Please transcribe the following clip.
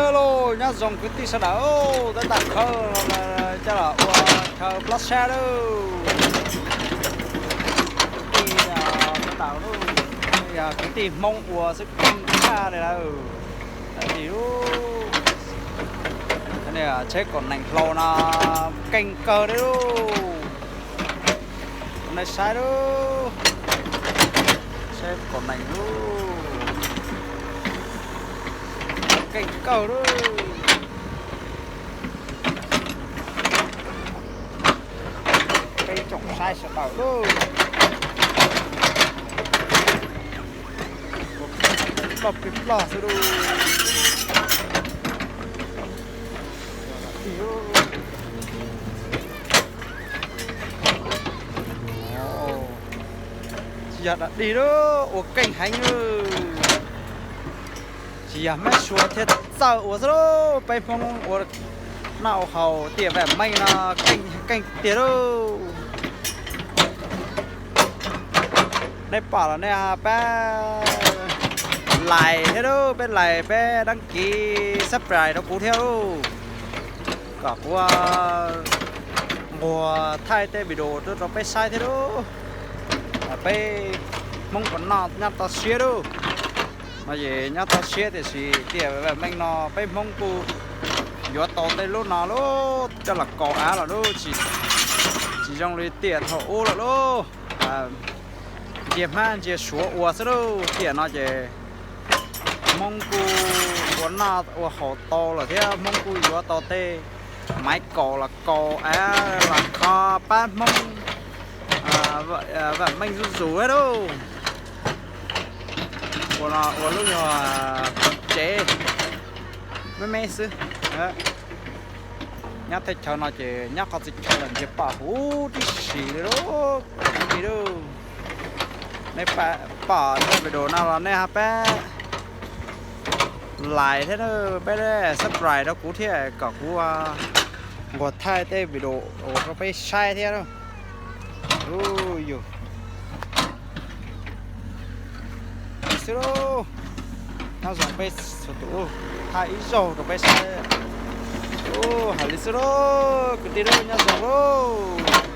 Hello, nyob zoo kwv tij sawv daws, tab tom khawb coj los ua chaw plab sab lauj. Kwv tij sawv daws lauj, yog kwv tij Hmoob ua xwb keej tshaj li lawm. Tsheb kaum nees hlau no keej kawg li lauj. Nej saib lauj, tsheb kaum nees lauj, keej kawg lauj. Peb tsoom saib sawv daws lauj, ploj plig ploj xwb lauj. Tsis yog da dig lauj, ua keej heev lauj. Tsis yog meb suav thiaj txawj ua xwb lauj, peb Hmoob ua noj ua haus tiam vam meej no keej tiag lauj. Nej pom los nej pab like thiab lauj, peb like peb đăng ký subscribe rau kuv thiab lauj, kom kuv nquag thaij tej video tuaj rau peb saib thiab lauj. Peb Hmoob puas noj nyob toj siab lauj. No ces nyob toj siab tiam sis tiam vam meej no peb Hmoob kuj yuav tau tej lub no lauj, coj los kaus av los lauj, tsis zoo li tiam thaum ub lawm lauj. Ntsia hmab ntsia suav ua xwb lauj, tiam no ces Hmoob kuj ua noj ua haus tau lawm thiab Hmoob kuj yuav tau tej maiv kaus los kaus av los kho pab Hmoob vam meej zuj zus lauj. Ua no ua lub nyuag tsev me me xwb. Nyob teb chaws no ces nyob qhov txhia chaw los ntsia pom huv tib si li lauj. Nej pom tej video no los nej ho pab like thiab peb subscribe rau kuv thiab kom kuv nquag thaij tej video ua rau peb saib thiab. Ub, yus xwb lauj. Nyob zoo peb txhua tus, thaij ib zaug rau peb saib. Ub, hais li xwb lauj, kwv tij lauj, nyob zoo lauj.